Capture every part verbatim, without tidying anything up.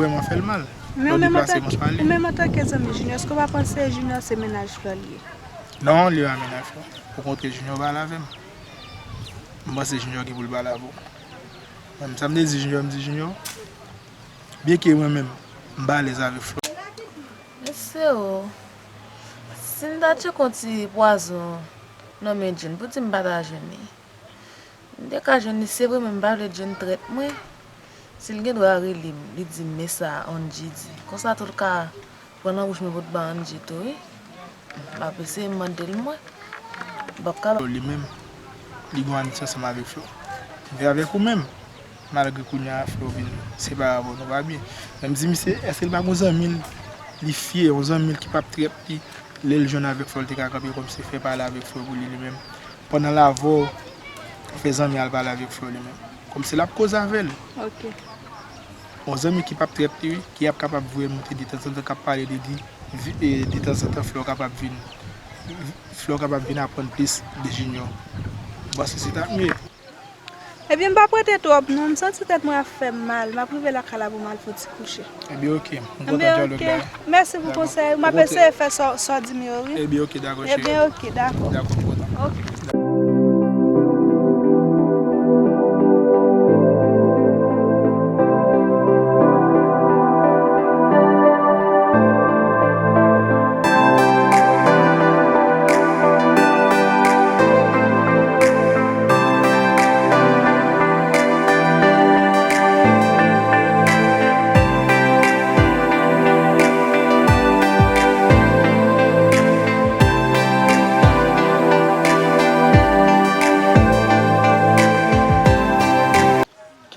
Mwen fè l mal. Men ou menm antanke, ou menm antanke zanmi Junior, èske w pa panse Junior se mennaj Flò li ye? Non, li pa mennaj Flò. Okontrè, Junior pale avè m. M panse Junior gen pou l pale avè w. Menm sa m te di Junior, m di Junior, byenke mwen menm, m pa alèz avèk Flò. Mesye o, si m ta tcheke yon ti pwazon nan men Jane, poukisa m pa ta jwenn li? M te ka jwenn li, se vre, men m pa vle Jane trèt mwen. Si l gen dwa rele m, li di m, men sa Angie di. Konsa tou l ka pran nan bouch mwen pou l ba Angie tou, wi. M ap eseye mande l, mwen. M p ap ka ba. Li menm, li gen yon amitye ansanm avèk Flò. Men avèk ou menm, malgre kounye a Flò vin separe avè w, nou pa byen. Men m di misye, èske l pa gen yon zanmi l, li fye, yon zanmi l ki p ap trèt li, lè l jwenn avèk Flò, l te ka kanpe kòmsi fè pale avèk Flò pou li, li menm. Pandan l avè w, fè zanmi al pale avèk Flò li menm. Kòmsi l ap koze avè l. Ok. Yon zanmi ki p ap trèt li, wi, ki ap kapab voye l monte detanzantan, k ap pale de li, vi- e, detanzantan, Flò kapab vin, Flò kapab vin aprann plis de Junior. Ou panse se ta k miye? Ebyen, m p ap rete twòp, non. M santi tèt mwen ap fè m mal. M ap rive lakay la pou m al fè yon ti kouche. Ebyen, ok. M kontan dyalòg la. Mèsi pou konsèy ou. M ap eseye fè sa w di m yo, wi. Ebyen, ok, dakò, cheri. Ebyen, ok, dakò. Dakò, m kontan. Ok.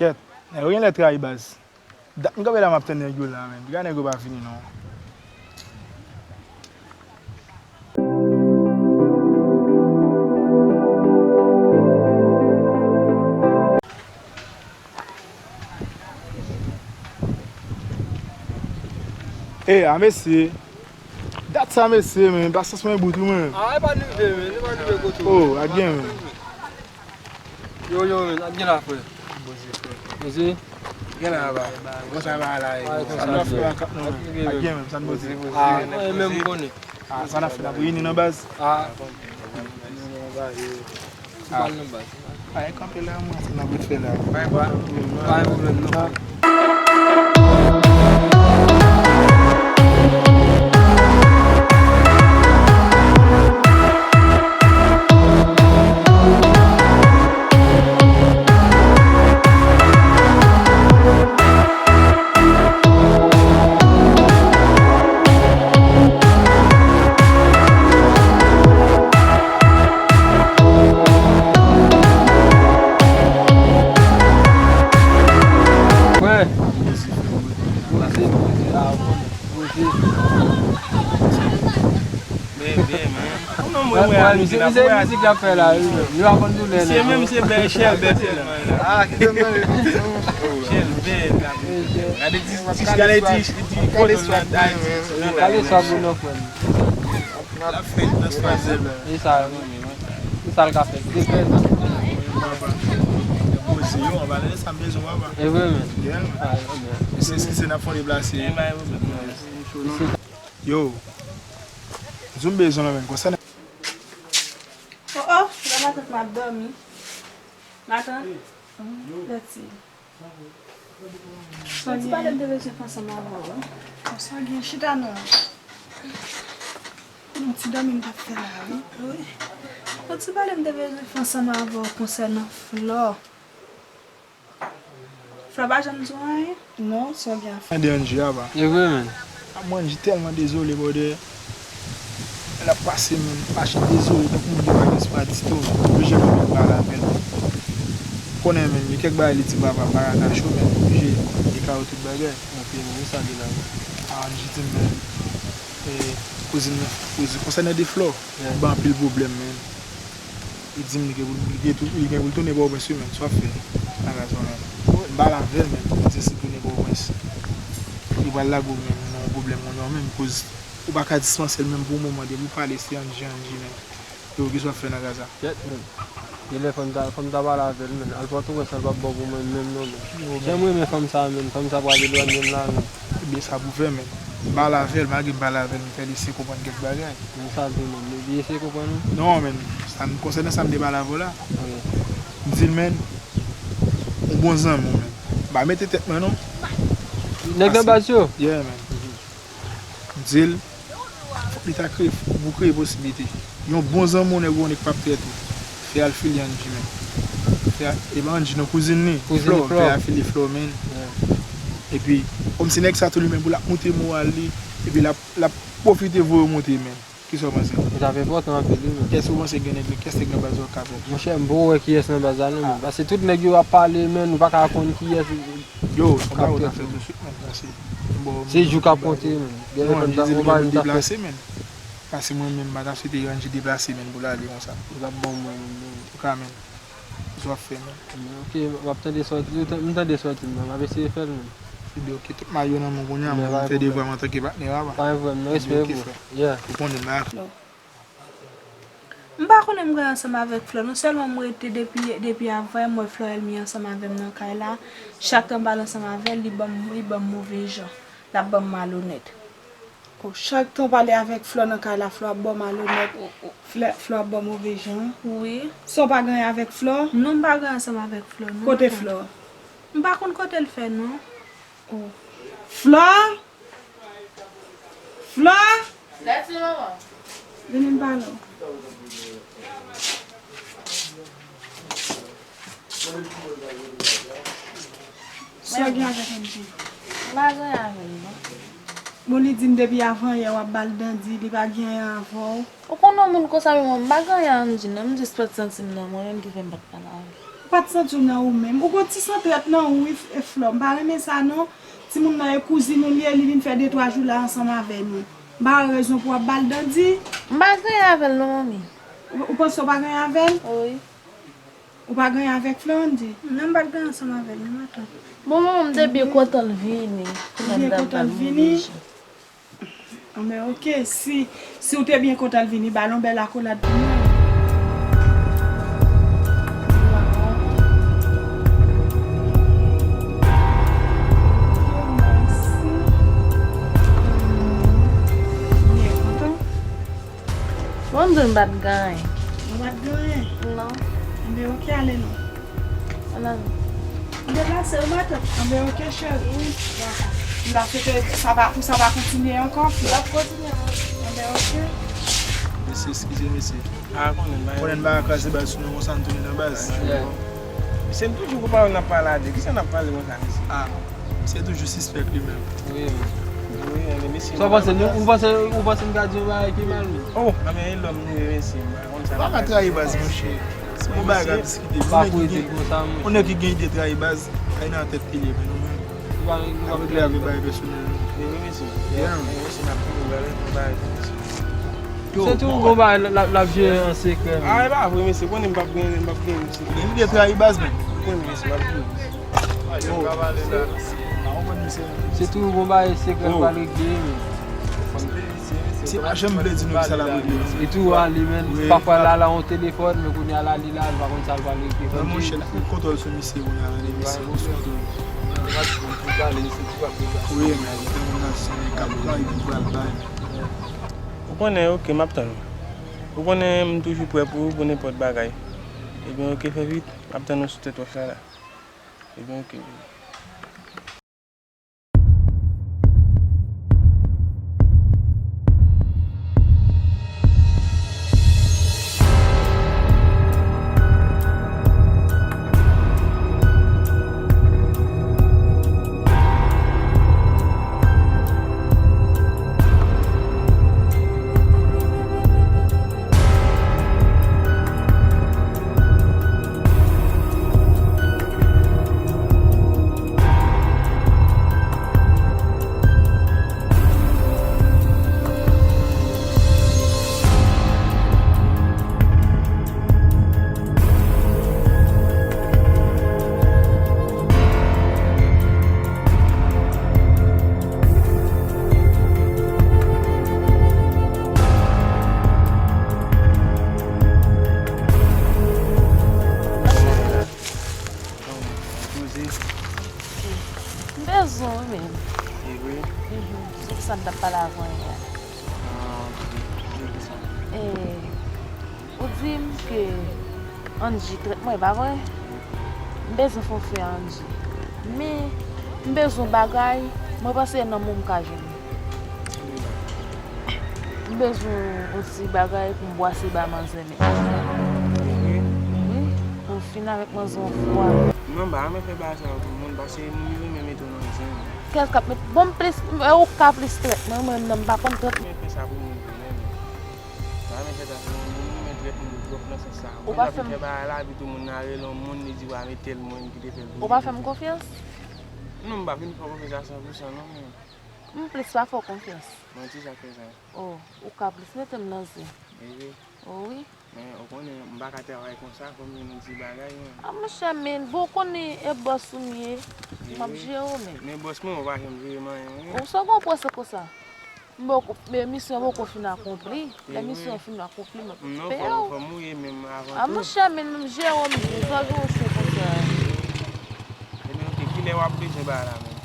Kèt, nèg yo genlè trayi baz. Dat m kanpe la m ap tann nèg yo la, men piga nèg yo pa vini non. E a mesye. Dat sa mesye, men pasyans mwen bout wi mwen. A e pa rive men, e pa rive kote w. O, ak gen men. Yo, yo, men, ak gen la, frè. Mesye. Gen la, ba. Bon, sa va la, e. Sa n ap fè la, kap nan men. Ak gen men, sa n poze. A, e menm m konnen. A, sa n ap fè, n ap reyini nan baz. A. Ou pral nan baz. A, e kanpe la, mwen, sa n ap ret fè la. Pa gen pwoblèm, non. Frè. Poze, poze, a, poze. Byen, byen, men. Ou menm, mwen, mwen, misye, misye mizik l ap fè la, wi, menm. Li pa konn doulè, non. Misye menm, se bèl, chèlbè sèlman. A, ki te mande. Chèlbè, la. Gade ti, ti, gade ti, ti, ti, gade swa, Bruno, frè m. L ap fè l nan swa zèl. E sa, wi. Ki sa l ka fè? Li te fè sa. Poze yo, anba lè sa m bezwen w anba. E vre, men. Yeah. A, e vre, men. Mesye, eskize n ap fè yon deplase. Yo, di w m bezwen w la, men, konsènan. O, o, la matant m ap dòmi. Matant. Pèti. Yon ti pale m te bezwen fè ansanm avè w, wi. Konsa gen chita non. Yon ti dòmi m t ap fè la, wi. Wi. Yon ti pale m te bezwen fè ansanm avè w konsènan Flò. Flò pa janm di w anyen? Non, sa gen afè. Tande Angie a, pa. E vre, men. A, mwen, Angie tèlman dezole, brother. L ap pase, men, mache dezole, tankou moun ki pa gen espwa ditou. Oblije kanpe pale avè l. Konnen, men, gen kèk bagay li di papa, pa ka kache w, men, oblije dekare tout bagay. Ok, men, sa gen la, men. A, Angie di m, men, e, kouzin nan, kouzin, konsènan de Flò, yeah, li ban anpil pwoblèm, men. Li di m li gen pou, li gen tou, li gen pou l tounen Pòtoprens wi, men, sa w ap fè nan kay sa w menm. M pale avè l, men, m di si l tounen Pòtoprens, li pral lage w, men, nan yon pwoblèm, mwen, non, menm, koz ou pa ka dispanse l, menm, pou yon moman, depi w pale, se Angie, Angie, men. Yo, kisa w ap fè nan kay sa? Kèt, men. Genlè fò m ta, fò m ta pale avè l, men. Al Pòtoprens, sa l p ap bon pou mwen, menm, non, men. Jan m renmen fanm sa, men. Fanm sa pral elwanye m la, men. Byen sa pou fè, men. M pale avè l, malgre m pale avè l, m fè l eseye konprann kèk bagay. Men sa l di, men, li eseye konprann ou? Non, men, sa m, konsènan sa m te pale avè w la, wi, m di l, men, yon bon zanmi w, men. M pa mete tèt mwen, non. Nèg nan baz yo? Yeah, men. M di l, fòk li ta kreye, pou kreye posiblite. Yon bon zanmi w, nèg ou, nèg k p ap trèt ou. Fè al file Angie, men. Fè al, e pa Angie, non, kouzin li. Kouzin Flò, li, Flò. Fè al file Flò, men. Yeah. Epi, kòmsi nèg sa tou li menm, pou l ap moute moral li, epi l ap, l ap pwofite voye w monte, men. Kisa w panse? Li t ap enpòtan anpil, wi, men. Kiyès ou panse gen nèg, kiyès nèg nan baz yo k ka fè? Monchè, m poko wè kiyès nan baz la, non, men. Paske tout nèg yo ap pale, men, nou pa ka konn kiyès. Yo, m pa wè w ta fè tou swit, men, paske, bon, se jou k ap konte, men. Non, Angie di l gen pou l deplase, men. Paske mwen menm, m pa ta swete Angie deplase, men, pou l ale konsa. Li p ap bon mwen menm, men. Antouka, men, sa w ap fè, men. Ok, m ap tande sòti, m tande sòti m nan, m ap eseye fè l, men. Ebyen, ok, tout mayo nan men w kounye a, mwen, m fè devwa m antanke patnè a, pa. Pa gen pwoblèm, non, respè pou ou. Yeah. Ou konnen m pa. M pa konnen m gen ansanm avèk Flò, non sèlman m rete depi, depi avanyè m wè Florelmi ansanm avè m nan kay la, chak tan m pale ansanm avè l, li ban m, li ban m move jan, l ap ban m malonèt. Oh, chak tan w pale avèk Flò nan kay la, Flò ap ba w malonèt, Flò, Flò ap ba w move jan. Wi. Sa w pa gen anyen avèk Flò? Non, m pa gen ansanm avèk Flò, non. Kote Flò? M pa konn kote l fè, non. Oh. Flò? Flò? Lèt li, manman. Vini m pale w. Sa w gen avèk Angie? M pa gen anyen avè l, non. Bon, li di m depi avanyè w ap ba l dandi, li pa gen anyen avè w. Ou konn yon moun konsa, men mwen, m pa gen anyen ak Angie, non. M jis pa t santi m nan mwen menm ki fè m pa t pale avè l. Ou pa t santi w nan ou menm. Ou gon ti san trèt nan ou, wi, Flò. M pa renmen sa, non. Timoun nan e kouzin ou li ye, li vin fè de twa jou la ansanm avè nou. M pa wè rezon pou w ap ba l dandi. M pa gen anyen avè l non, manmi. Ou, ou panse w pa gen anyen avè l? Wi. Ou pa gen anyen avèk Florandi? Non, m pa t gen anyen ansanm avè l non, matant. Bon, manman, m te byen kontan l vini. Ou byen kontan l vini? Anben, ok, si, si w te byen kontan l vini, ba l yon bèl akolad pou mwen. Mwen menm m pa t gen anyen. Ou pa t gen anyen? Non. Anben, ok, ale non. Ala non. M deplase wi, matant. Anben, ok, cheri. M ta swete sa pa, pou sa pa kontinye ankò, fi. L ap kontinye, wi. Anben, ok. Mesye, eskize, mesye. A, konnen, konnen m pa ka kraze baz sou nou konsa, n tounen nan baz. Mesye, n toujou gon pawòl n ap pale a de. Kisa n ap pale konsa, mesye? A, misye toujou sispèk li menm. Wi, wi. Wi, anben, mesye. Sa w panse, nou, ou panse, ou panse m ka di yon bagay ki mal, wi? Oh, anben, e lòm nou ye, mesye. M pa konn sa. Ou pa ka trayi baz, monchè. Se yon bagay k ap diskite. Yon nèg ki gen ide trayi baz, ay nan tèt li ye, men nou menm. N ap regle avè bagay pèsonèl nou. Se tou yon bon bagay l ap, l ap jere an sekrè. A, e pa vre, mesye, konnen m p ap gen, m p ap gen, mesye. Gen ide trayi baz, men. Konnen, mesye, m ap jere. Se tou bon bagay sekrè l pral regle, men. Se pa janm vle di nou ki sa l ap regle, non. E tou ale, men, pafwa l ale a yon telefòn, men kounye a l ale la, l pa konn sa l pral regle. Non, monchè, l kontwòl sou misye kounye a, tande misye, ou sou kontwòl. Wi, men, gen moun nan se nèg k ap pran epi l pral bay. Ou konnen, ok, m ap tann ou. Ou konnen m toujou prè pou ou, pou nenpòt bagay. Ebyen, ok, fè vit, m ap tann ou sou tèt wòch la, la. Ebyen, ok. Di m ke Angie trèt mwen, e pa vre? M bezwen fè yon fè a Angie. Men, m bezwen bagay, mwen panse nan moun m ka jwenn li. M bezwen yon ti bagay pou m bwase ba manzè men. Wi, pou m fin avèk manzè yon fwa. Non, m pa renmen fè bagay sa yo pou moun, paske moun yo renmen mete w nan zen. Kèl k ap met, bon, m plis, e ou k ka plis trèt mwen, mwen menm nan m pa konn trèt. Mwen fè sa pou moun tou, men. Pa renmen fè sa pou moun, moun renmen trèt moun twòp nan sans sa. Ou pa fè m fè bagay la, epi tou moun nan rele yon moun, li di w a men tèl moun ki te fè l pou li. Ou pa fè m konfyans? Non, m pa vin fè w konfyans a san pou san non, men. M plis pa fè w konfyans. Manti sa k fè sa. Oh, ou ka plis mete m nan zen. Wi. Oh wi. Men ou konnen, m pa ka travay konsa, fò m jwenn yon ti bagay, men. Ah, monchè, men, bon, ou konnen e bòs ou m ye. M ap jere w, men. Men bòs mwen, ou pa janm jere m anyen, wi. Ou sa w gen prese konsa? M poko, men misyon poko fin akonpli. Lè misyon fin akonpli, mwen peye w. Fò m ou ye menm avan tou. Ah, monchè, men, m jere w, men, sa w gen yon chou konsa. Ebyen, oke, kilè w ap bezwen bagay la, menm?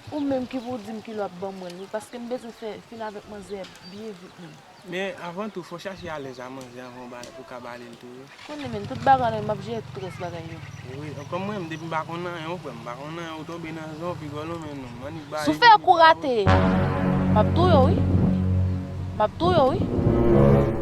Ou menm ki pou di m kilè w ap ban mwen l, wi, paske m bezwen fè, fin avèk manzè byen vit, menm. Men avan tou, fò w chache alèz a manzè anvan w ba, pou w ka ba li l tou, wi. Konnen, men, tout bagay la, m ap jere tout rès bagay yo. Wi, kòm mwen menm, depi m pa konn anyen, ou kwè m pa konn anyen, ou tonbe nan zen, ou pi gòlon, men non, m annik ba li. Si w fè kou rate, m ap touye w, wi. M ap touye w, wi.